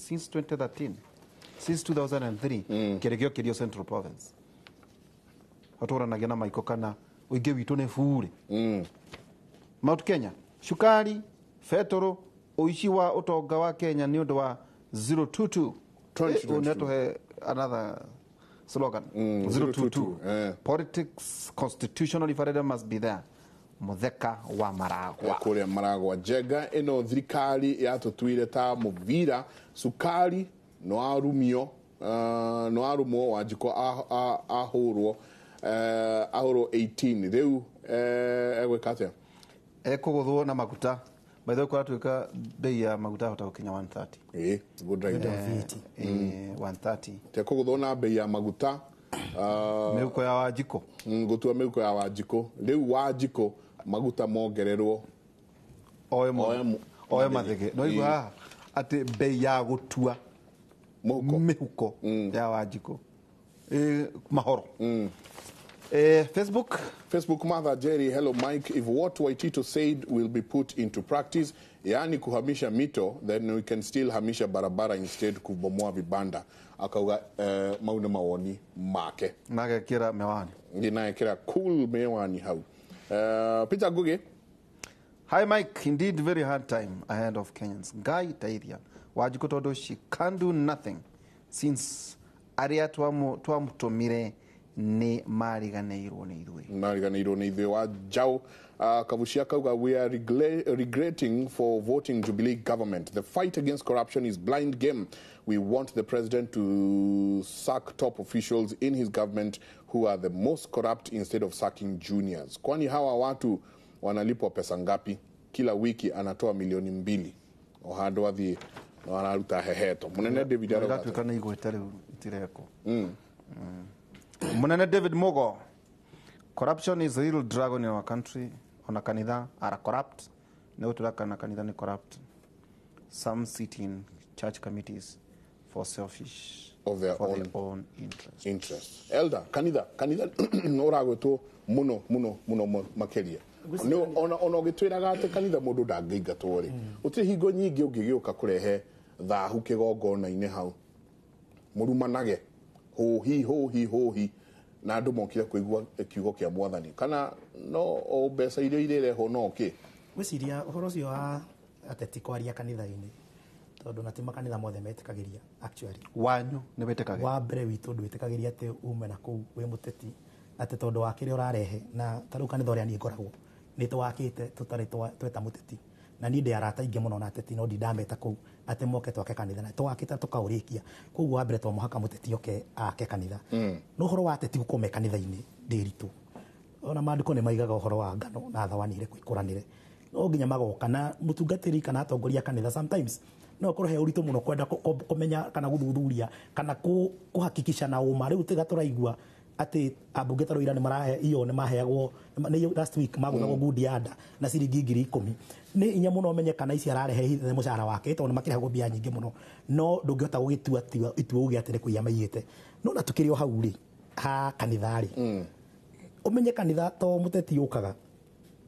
Since 2013, since 2003, kĩrĩgio kĩrio Central Province atũranagia na maiko kana ũingĩ witũ nĩ bure. Mount Kenya, cukari, betũrũ, ũici wa ũtonga wa Kenya nĩ ũndũ wa 022. 2022. Nĩatũhe another slogan. 022. 022. Politics, constitutional referendum must be there. Mutheka wa Maragwa. Kũrĩa Maragwa Njenga, ĩno thirikari yatũtuire ta mũbira. Cukari no arumio, no arumwo Wanjikũ ahũrwo, ahũrwo 18 rĩu, egwĩka atĩa? Ekũgũthwo na maguta. By the way, kũratuĩka bei ya maguta yahota gũkinya 130. Ĩĩ, good idea. VAT. 130. Tekũgũthwo na bei ya maguta. Mĩhuko ya Wanjikũ. Gũtua mĩhuko ya Wanjikũ. Rĩu Wanjikũ maguta mongererwo. Oe Oe oe mathege no igua haha atĩ bei ya gũtua mũhuko. Mĩhuko ya Wanjikũ. Mahoro. Facebook. Facebook, Martha Jerry, "Hello Mike, if what Waitito said will be put into practice, yani kuhamisha mito, then we can still hamisha barabara instead kubomoa vibanda." Akauga mau nĩ mawoni make. Nagekĩra mewani. Nginaekĩra cool mewani hau. Peter Ngugi. "Hi Mike, indeed very hard time ahead of Kenyans. Ngai teithia Wanjikũ tondũ she can do nothing since arĩa twamũtũmire nĩ mariganĩirwo nĩ ithuĩ." Mariganĩirwo nĩ ithuĩ wa Njau. Kabucia akauga, "We are regretting for voting Jubilee government. The fight against corruption is blind game. We want the president to sack top officials in his government who are the most corrupt instead of sacking juniors. Kwani hawa watu wanalipwa pesa ngapi? Kila wiki anatoa milioni 2 o handũ athiĩ no araruta heheto." Munene David arauga atĩa? Ĩgatuĩka nĩ igwete rĩu itirekwo. Munene David Mugo, "Corruption is a real dragon in our country. Ona kanitha are corrupt." Nĩ gũtũra kana kanitha nĩ corrupt. "Some sit in church committees for selfish of their for own their own interest." Interest. Elder, kanitha ũragwĩtwo mũno mũno mũno makĩria. Nĩ ona ũgĩtwĩraga atĩ kanitha mũndũ ndangĩingatwo rĩ, gũtirĩ hingo nyingĩ ũngĩgĩũka kũrehe thahu kĩgongona-inĩ hau mũrumanage hũhi hũhi hũhi na andũ mokire kũigua kiugo kĩa Mwathani kana no o mbeca iria irĩrehwo no kĩ. Gwĩciria ũhoro ũcio wa ateti kwaria kanitha-inĩ, tondũ na ti makanitha mothe metĩkagĩria actually. Wanyu nĩ wĩtĩkagĩra? Wa mbere witũ ndwĩtĩkagĩria atĩ ume na kũu wĩ mũteti atĩ tondũ wa kĩrĩa ũrarehe. Na ta rĩu kanitha ũrĩa niĩ ngoragwo nĩ twakĩte tũtarĩ tweta mũteti, na niĩ ndĩ arata aingĩ mũno na ateti, no ndindameta kũu atĩ moke twake kanitha, na twakĩte tũkaũrĩkia. Koguo wa mbere to mũhaka mũteti oke ake kanitha. No ũhoro wa ateti gũkorwo me kanitha-inĩ ndĩ ritũ, ona maandĩko nĩ maigaga ũhoro wa ngano na thawani irĩkũ ikũranĩre, no nginya magoka na mũtungatĩri kana atongoria a kanitha. Sometimes no ũkorwo he ũritũ mũno kwenda kũmenya kana gũthuthuria kana kũhakikisha na ũma. Rĩu tiga tũraigua atĩ ambunge ta Rũira nĩ marahe iyo nĩ maheagwo nĩ last week magũthagwo ngundi ya nda na ciringi 10,000. Nĩ inya mũno ũmenye kana ici ararehe hihi nĩ mũcara wake, tondũ nĩ makĩrehagwo mbia nyingĩ mũno, no ndũngĩhota gũgĩtua itua uge atĩ nĩ kũiya maiyĩte. No na tukĩrĩ o hau rĩ, ha kanitha rĩ, ũmenye kanitha to mũteti ũkaga,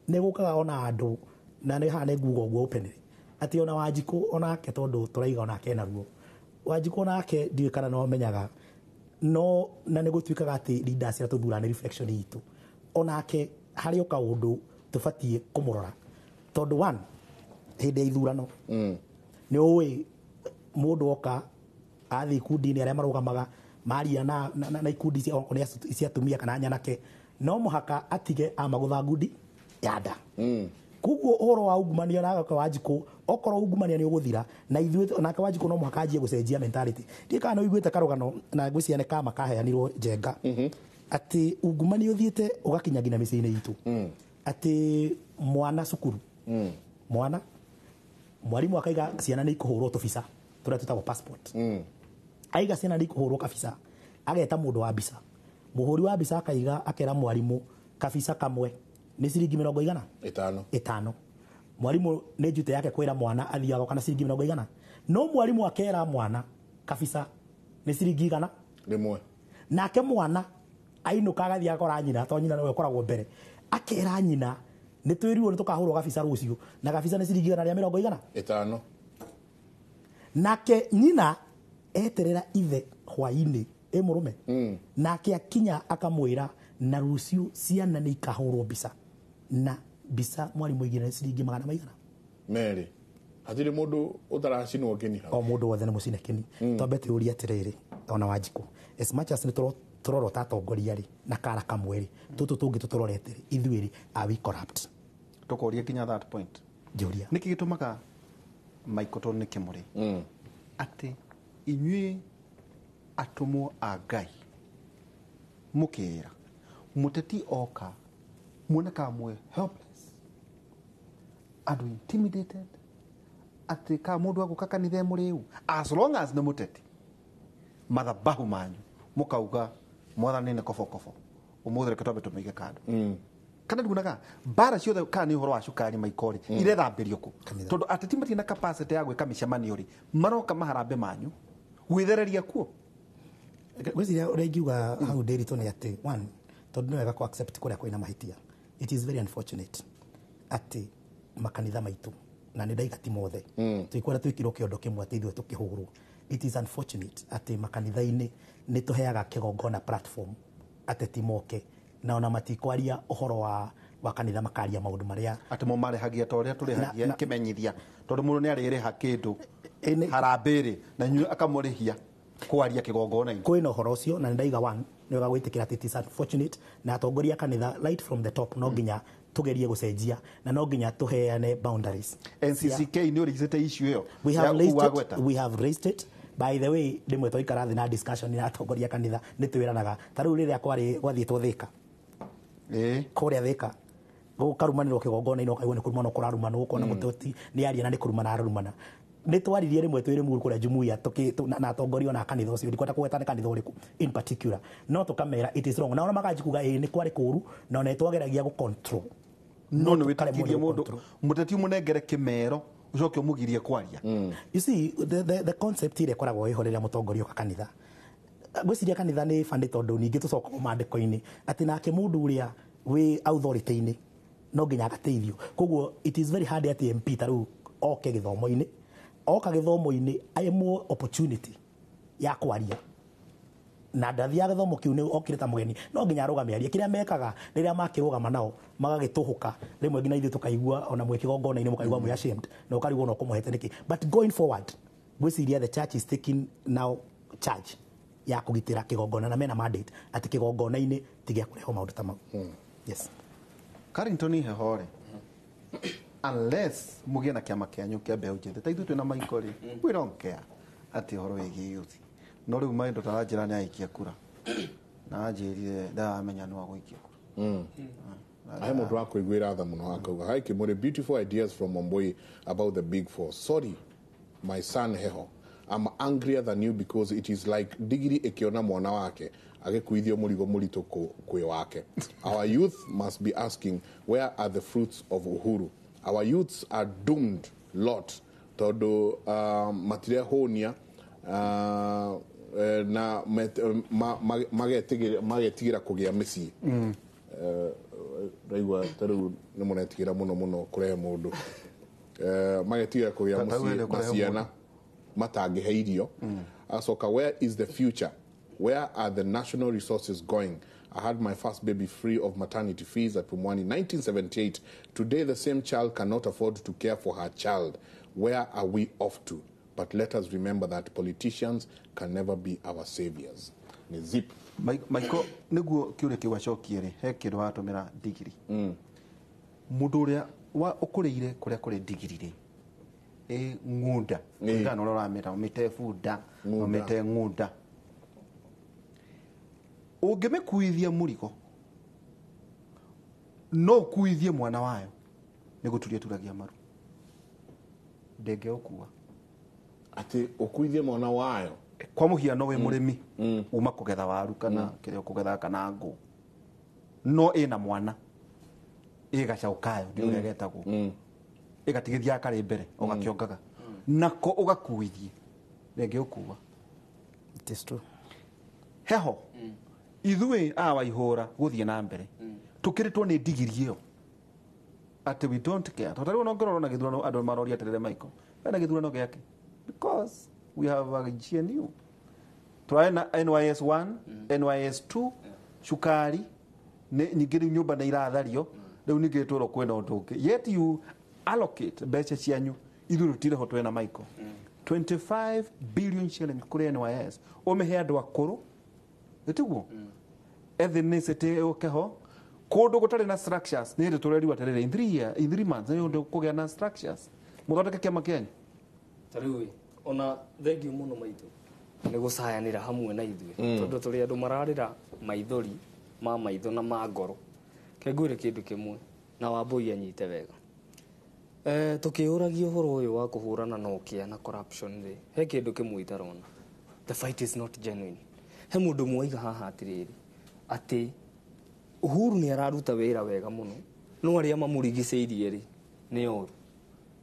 nĩ gũkaga ona andũ, na nĩ haha nĩ nguga ũguo openly atĩ ona Wanjikũ onake, tondũ tũraiga onake ena ruo, Wanjikũ onake ndiũĩ kana no amenyaga, no na nĩ gũtuĩkaga atĩ leaders arĩa tũthuraga nĩ reflection itũ. Onake harĩ o kaũndũ tũbatiĩ kũmũrora, tondũ one, hĩndĩ ya ithurano nĩ ũĩ mũndũ oka athiĩ ikundi-inĩ arĩa marũgamaga maria na ikundi cia okorwo nĩ cia atumia kana nyanake, no mũhaka atige amagũtha ngundi ya nda. Koguo ũhoro wa ungumania na Wanjikũ, okorwo ungumania nĩ ũgũthira na ithuĩ, nake Wanjikũ no mũhaka anjie gũcenjia mentality. Ndiũĩ kana nĩ ũiguĩte karũgano na ngwĩciria nĩ kama kaheanirwo Njenga, atĩ ungumania ũthiĩte ũgakinya nginya mĩciĩ-inĩ itũ, atĩ mwana cukuru, mwana mwarimũ akaiga ciana nĩ ikũhũrwo tũbica tũrĩa twĩtagwo passport. Aiga ciana nĩ ikũhũrwo kabica, ageta mũndũ wa mbica, mũhũri wa mbica akaiga, akera mwarimũ kabica kamwe nĩ ciringi mĩrongo igana 50. 50. Mwarimũ nĩ njute yake kwĩra mwana athiaga kana ciringi mĩrongo igana, no mwarimũ akera mwana kabica nĩ ciringi igana 1. Nake mwana ainũka agathiĩ agakora nyina, tondũ nyina nĩwe ũkoragwo mbere, akera nyina nĩ twĩrirwo nĩ tũkahũrwo kabica rũciũ na kabica nĩ ciringi igana rĩa mĩrongo igana 50. Nake nyina eterera ithe hwainĩ ĩ mũrũme. Nake akinya akamwĩra na rũciũ ciana nĩ ikahũrwo mbica. Na mbica mwarimũ igĩrĩ ciringi magana maigana. Merĩ. Hatirĩ mũndũ ũtaracinwo kĩni hau. O mũndũ wothe nĩ mũcine kĩni. Twambe twĩyũrie atĩrĩrĩ ona Wanjikũ, as much as nĩ tũrorota atongoria rĩ na kara kamwe rĩ, tũtũ tũngĩ tũtũrorete rĩ, ithuĩ rĩ, are we corrupt? Tũkoria kinya that point. Njũria. Nĩkĩ gĩtũmaga Michael tondũ nĩ kĩmũrĩ atĩ inyuĩ atũmwo a Ngai mũkĩra mũteti oka muonekaga mwĩ helpless, andũ intimidated, atĩ ka mũndũ agũka kanitha mũrĩu as long as nĩ mũteti mathabahu manyu mũkauga mwathani nĩ kobokobo ũmũthĩ reke twambe tũmĩige kando. Kana ndigunaga mbara ciothe kana nĩ ũhoro wa cukari maikori irethambĩrio kũ tondũ ateti matirĩ na capacity ya gwĩka mĩcemanio rĩ, maroka maharambe manyu gwĩthereria kuo. Ngwĩciria ũrĩa ingiuga hau Ndiritu nĩ atĩ one, tondũ nĩ wega kũ accept kũrĩa kwĩna mahĩtia. It is very unfortunate atĩ makanitha maitũ na nĩ ndaiga ti mothe tũikwenda twĩkĩrwo kĩondo kĩmwe atĩ ithuĩ tũkĩhũrwo. It is unfortunate atĩ makanitha-inĩ nĩ tũheaga kĩgongona platform ateti moke na ona matikwaria ũhoro wa kanitha, makaria maũndũ marĩa atĩ mo marĩhagia ta ũrĩa tũrĩhagia kĩmenyithia tondũ mũndũ nĩ arĩrĩha kĩndũ harambĩ na inyuĩ akamũrĩhia kwaria kĩgongona-inĩ. Kwĩna ũhoro ũcio na nĩ ndaiga one, nĩ wega gwĩtĩkĩra atĩ it is unfortunate na atongoria kanitha right from the top no nginya tugerie gucenjia na no nginya tuheane boundaries. NCCK nĩ ũrĩicĩte issue ĩyo. We have raised it. By the way, rĩmwe twaikara thĩ na discussion na atongoria kanitha nĩ twĩranaga ta rĩu rĩrĩa kwarĩ gwathiĩtwo Thĩka, kũrĩa Thĩka gũkarumanĩrwo kĩgongona-inĩ ũkaigua nĩ kũrumana kũrarumanwo, ũkona mũteti nĩ aria na nĩ kũrumana ararumana. Nĩ twaririe rĩmwe twĩ Rĩmuru kũrĩa jumuiya na atongoria ona kanitha ũcio, ndikwenda kũgweta nĩ kanitha ũrĩkũ in particular, no tũkamera it is wrong, na ona makanji kuga ĩĩ nĩ kwarĩ kũru na ona twageragia gũ control. No nĩ wĩtĩkirie mũndũ mũteti mũnengere kĩmero ũcoke ũmũgirie kwaria. You see the concept ĩrĩa ĩkoragwo ĩho rĩrĩa mũtongoria oka kanitha, ngwĩciria kanitha nĩ bani tondũ ningĩ tũcokaga maandĩko-inĩ atĩ nake mũndũ ũrĩa wĩ authority-inĩ no nginya agateithio. Koguo it is very hard atĩ MP ta rĩu oke gĩthomo-inĩ, oka gĩthomo-inĩ aemwo opportunity ya kwaria na ndathiaga gĩthomo kĩu nĩ okire ta mũgeni, no nginya arũgame arie. Kĩrĩa mekaga rĩrĩa makĩrũgama nao magagĩtũhũka rĩmwe nginya ithuĩ tũkaigua ona mwĩ kĩgongona-inĩ mũkaigua mwĩ ashamed na ũkarigwo no kũmũhete nĩkĩ. But going forward ngwĩciria the church is taking now charge ya kũgitĩra kĩgongona na mena mandate atĩ kĩgongona-inĩ ti gĩa kũrehwo maũndũ ta mau. Yes. Carrington Heho rĩ, unless mũgĩe na kĩama kĩanyu kĩa mbeũ njĩthĩ ta ithuĩ twĩna Michael rĩ, we don't care atĩ ũhoro wĩgiĩ youth. No rĩu Maindo taranjĩra nĩ aikia kura na anjĩrire ndaramenya nĩ wa gũikia kura. He mũndũ wa kũiguĩra tha mũno akauga, hi Kimuri, beautiful ideas from Wambui about the big four. Sorry my son Heho, I'm angrier than you because it is like digiri ĩkĩona mwana wake agĩkuithio mũrigo mũritũ kwĩ wake. Our youth must be asking where are the fruits of Uhuru. Our youths are doomed lot tondũ matirehũnia na magetigĩra kũgĩa mĩciĩ. Raigua ta rĩu nĩ mũretigĩra mũno mũno kũrehe mũndũ, magetigĩra kũgĩa mũciĩ na ciana matangĩhe irio. Acoka, where is the future? Where are the national resources going? I had my first baby free of maternity fees at Pumwani 1978. Today the same child cannot afford to care for her child. Where are we off to? But let us remember that politicians can never be our saviors. Ni zip. Michael, nĩguo kĩũria kĩu acokie rĩ, he kĩndũ watũmĩra ndigiri. Mũndũ ũrĩa ũkũrĩire kũrĩa kũrĩ ndigiri rĩ, ĩ ng'unda, kũringana na ũrĩa ũramĩta, ũmĩte bunda, ũmĩte ng'unda. Ũngĩmĩkuithia mũrigo, no ũkuithie mwana wayo, nĩ gũturia turagia maru. Ndĩngĩũkua. Atĩ ũkuithie mwana wayo? Kwa mũhiano wĩ mũrĩmi, uma kũgetha waru kana kĩrĩa ũkũgetha kana ngũ, no ĩna mwana, ĩ gacaũ kayo, nĩ ũrĩa getagwo, ĩgatigithia karĩ mbere, ũgakĩongaga, nako ũgakuithie, ndĩngĩũkua. It is true. Heho, ithuĩ a Waihũra gũthiĩ na mbere, tũkĩrĩtwo nĩ ndigiri ĩyo atĩ we don't care. Tondũ rĩu ona ũngĩrora na gĩthurano andũ maroria atĩrĩrĩ, Michael, wena gĩthurano gĩake Because we have a GNU. Tũrarĩ na NYS 1, NYS 2, cukari, ningĩ rĩu nyũmba nĩ irathario, rĩu ningĩ twĩrwo kwĩna ũndũ ũngĩ. Yet you allocate mbeca cianyu, ithuĩ tũtirĩ ho twĩna Michael. 25 billion shillings kũrĩ NYS, ũmĩhe andũ akũrũ, ĩtiguo? Ethnicity ũke ho, kũndũ gũtarĩ na structures, nĩ hĩndĩ tũrerirwo atĩrĩrĩ, in 3 year, in 3 months nĩ ũndũ kũgĩa na structures. Mũthondeke kĩama kĩanyu. Ta rĩu ĩ, ona thengiũ mũno maitũ nĩ gũcayanĩra hamwe na ithuĩ, tondũ tũrĩ andũ mararĩra maithori ma maitho na ma ngoro. Ke ngwĩre kĩndũ kĩmwe na Wambũi anyite wega. Tũkĩũragia ũhoro ũyũ wa kũhũrana na ũkĩa na corruption rĩ, he kĩndũ kĩmwe itarona, the fight is not genuine. He mũndũ ũmwe waiga haha atĩrĩrĩ, atĩ Uhuru nĩ araruta wĩra wega mũno, no arĩa mamũrigicĩirie rĩ nĩ oru.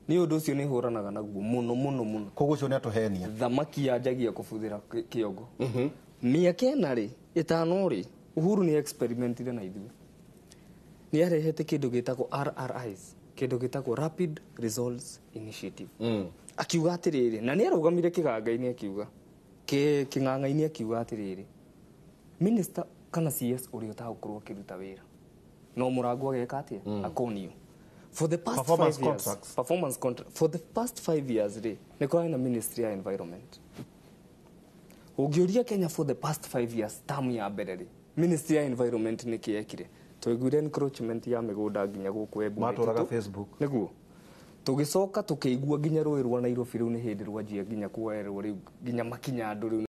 Nĩ ũndũ ũcio nĩ hũranaga naguo mũno mũno mũno. Koguo ũcio nĩ atũhenia. Thamaki yanjagia kũbuthĩra kĩongo. Mĩaka 4 rĩ, 5 rĩ, Uhuru nĩ experimentire na ithuĩ. Nĩ arehete kĩndũ gĩtagwo RRIs, kĩndũ gĩtagwo Rapid Results Initiative. Akiuga atĩrĩrĩ, na nĩ arũgamire kĩganga-inĩ akiuga, kĩng'ang'a-inĩ akiuga atĩrĩrĩ, minister kana CS ũrĩa ũtagũkorwo akĩruta wĩra no mũrango ageka atĩa, akonio. For the past Performance 5 years, contracts. Performance contract for the past 5 years rĩ, nĩ kũrarĩ na Ministry ya Environment. Ũngĩũria Kenya for the past 5 years, term ya mbere rĩ, Ministry ya Environment nĩ kĩekire? Twaiguire encroachment ya mĩgũnda nginya gũkũ Embu. Matũraga Facebook. Nĩguo tũgĩcoka tũkĩigua nginya rũĩ rwa Nairobi rĩu nĩ hĩndĩ rwanjia nginya kuoerwo rĩu nginya makinya andũ rĩu.